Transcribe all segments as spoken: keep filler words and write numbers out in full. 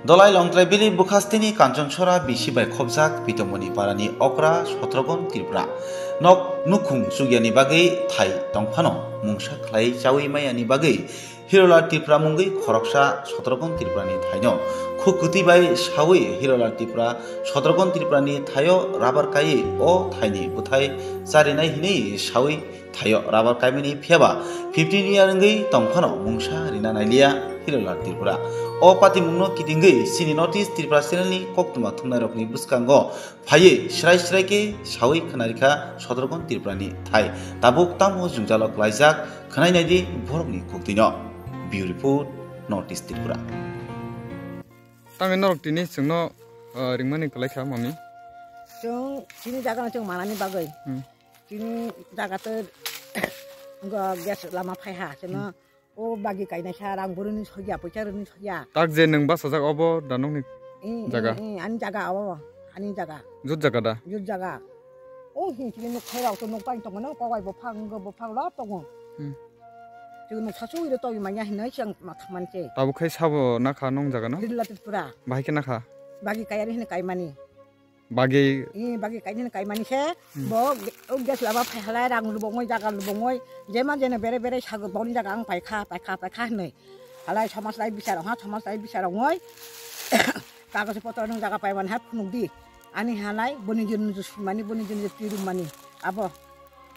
Dolai Longtrai Valley bwkhasteni Kanchonsora bisi bai khobjak Pitomoni parani okra Sotrogon Tripura. Nok nukhung chugyani bagwi thai tongphano mungsa khlai chawi mayani bagwi Hirolal Tripura mungwi khoroksa Sotrogon Tripurani thaino khuk kwtwi bai sawi Hirolal Tripura Sotrogon Tripurani thaio rabar kaiwi o thaini bwthai charinai hinwi sawi thaio rabar kaimani phiyaba fifteen year wngwi tongphano mungsa rina nailiya Hirolal Tripura. O patimungno kitingwi chini North East Tripura channelni koktwma thumnairokni bwskango phaiwi srai srai khe sawi khwnarikha Sotrogon Tripurani thai. Tabuk tamo jwngjalo klaijak khwnai naidi borokni koktwino. Bureau Report, North East Tripura. Tangwi norok tini chwngno, ah, ringmani kwlaikha mami. Chwng chini jagano chwng manani bagwi. Hmm. Chini jaga to go gas lama phaiha, chwngno o bagi kainai sa rang buruni soya, poisa runi soya. Tak je nwng bachajak obo da nokni jaga? Eh, eh, ani jaga obo, ani jaga. Jut jaga da? Jut jaga. O hin chini nuk khairok to nuk pai tongo, no kowai bo phang, go bo phang lo tongo. Hmm. Chwng nuk sasu iro to manya hinoi chang matha manche. Tabuk khai sabo nakha nong jaga no? Hirolal Tripura. Bahai khe nakha? Bagi kayari hin kaimani. Bagi. Eh, bagi kaini kaimani se, hmm, bo ge-, o gas laba phai halai rang lubongoi, jaga lubongoi, jema jene bere bere sago boni jaga ang paikha, paikha, paikha hinoi. Halai somaj lai bisar ha, somaj lai bisar ongoi. Kagoj potro nung jaga paiman ha phunuk di. Ani halai boni jin sumani, boni jin tirum mani. Abo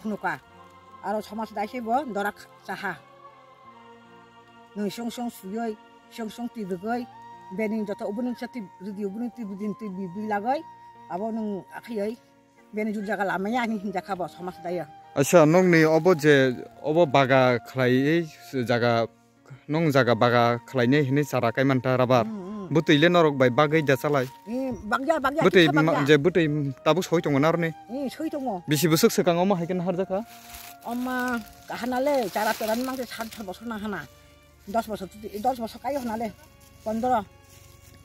phunuka. Aro somaj lai se bo dorak saha. Nung song song suyoi, song song tibigoi, beni joto ubunung sa tib-, ridi ubunung tibidin tibi bilagoi, abo nung akhayoi, beni jut jaga lamaya ani hinjakha bo somaj daya. Acha, nokni obo je, obo baga khlai ei jaga, nong jaga baga khlainai hinui chara kaimanta rabar. Hmm, hmm. Bwtwi le norok bai bagwi da chalai. Hmm, bagya, bagya, bwtwi kisa ma-, bagya. Je bwtwi tabuk soi tongo naroni. Hmm, soi tongo. Bisi bwswk swkang omo hai khe naharjakha? Oma kahana le, chara tora ni mangse sat bosor na hana. Dos bosor, dos bosor kayo hana le. Pondro.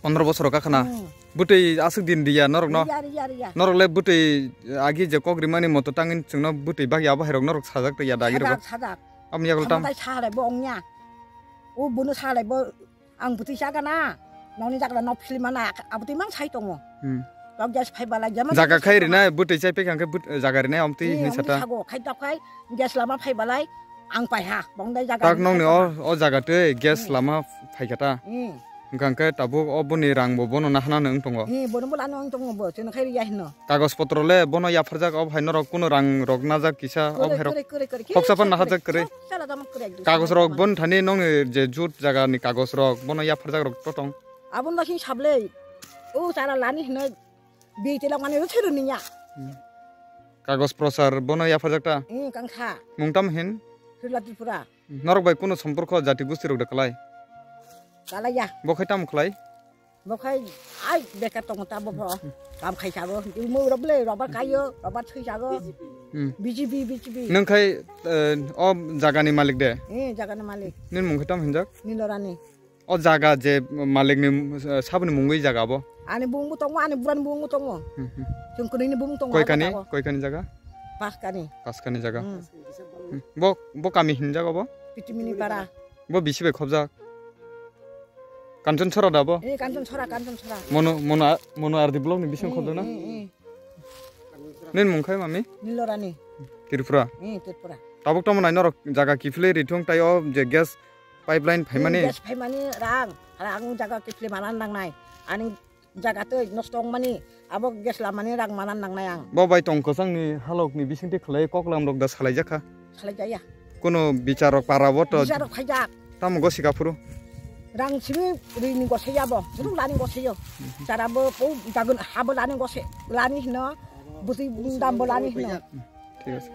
Pondro bosor ka khana. Hmm. Bwtwi aswk din riya norok no? Riya, riya, riya. Norok le bwtwi agi je kok rimani moto tangin chwngno bwtwi bagya abo hai rok norok sajak twi ya dagi rogo. Sajak, sajak. Am yago tam. Samtai sa halai bo ongya. O bono sa halai bo ang bwtwi sa gana. Nokni jaga no film mana abwtwi mang sai tongo. Hmm. Tok gas phai balai jama. Jaga khai rina bwtwi chai pekha khe but-, jaga rina omtwi hinui sata. Sago khai tok khai gas lama phai balai ang pai ha bongdai jaga. Tak nokni o, o jaga twi gas lama phai kha ta. Hmm. Hwnkha khe tabuk o boni rang bo bono nahana nung tongo. Hmm, bono bo lano ang tongo bo chwng khai riya hino. Kagoj potro le bono yapharjak, o hai norok kuno rang rok najak kisa, o hai rok. Kwrwi, kwrwi, kwrwi, kwrwi. Khoksa phan nahajak kwrwi. Sala dama kwrwi ekdum. Kagoj rok bon thani nongni je jut jaga ni kagoj rok bono yapharjak rok to tong. Abon da sing sable. O chara lani hino bi tela mani ro thero niya. Hmm. Kagoj prosar bono yapharjak ta? Hmm, kangsa. Mung tam hin? Hirolal Tripura. Norok bai kuno somporko jati gusti rok de kalai? Kalai ya. Bo khai tam khlai? Bo khai ai bekar tongo ta bo pho. Kam khai sago. Mo rob le robar kayo, robar thui sago. Hmm. B J P, B J P. Nung khai, eh, o jaga ni malik de? Eh, jaga ni malik. Nin mung khai tam hinjak? Nilorani. O jaga je malik ni, eh, saboni mungwi jaga bo? Ani bumung tongo, ani burani bumung tongo. Hmm, hmm. Chwng kwnwi ni bumung tongo. Koi kani, koi kani jaga? Pas kani. Pas kani jaga. Hmm. Hmm. Bo, bo kami hinjak obo? Pitimini para. Bo bisi bai khobjak? Kanchon Sora da bo? Eh, Kanchon Sora, Kanchon Sora. Mono, mono, mono R D block ni bising khobjak na? Eh, eh, eh. Nin mung khai mami? Nilorani. Tripura? Eh, Tripura. Tabuk tamo nai norok jaga kiphilwi rithung tai o je gas pipeline phaimani? Hmm, gas phaimani rang, rang jaga kiphilwi mana nangnai. Ani jaga twi nosto wngmani, abo gas lamani rang mana nangnai ang. Bo bai tong kwchangni halokni bisingtwi khlai koklam rok da salaijakha? Salaijakya. Kuno bichar rok para bo to. Bichar rok khaijak. Tamo gosika phuru? Rang simi rini gosaya bo, suru lani gosayo. Chara bo, o dagun habo lani gose, lani hino, buti dam bo lani hino. Thik ase.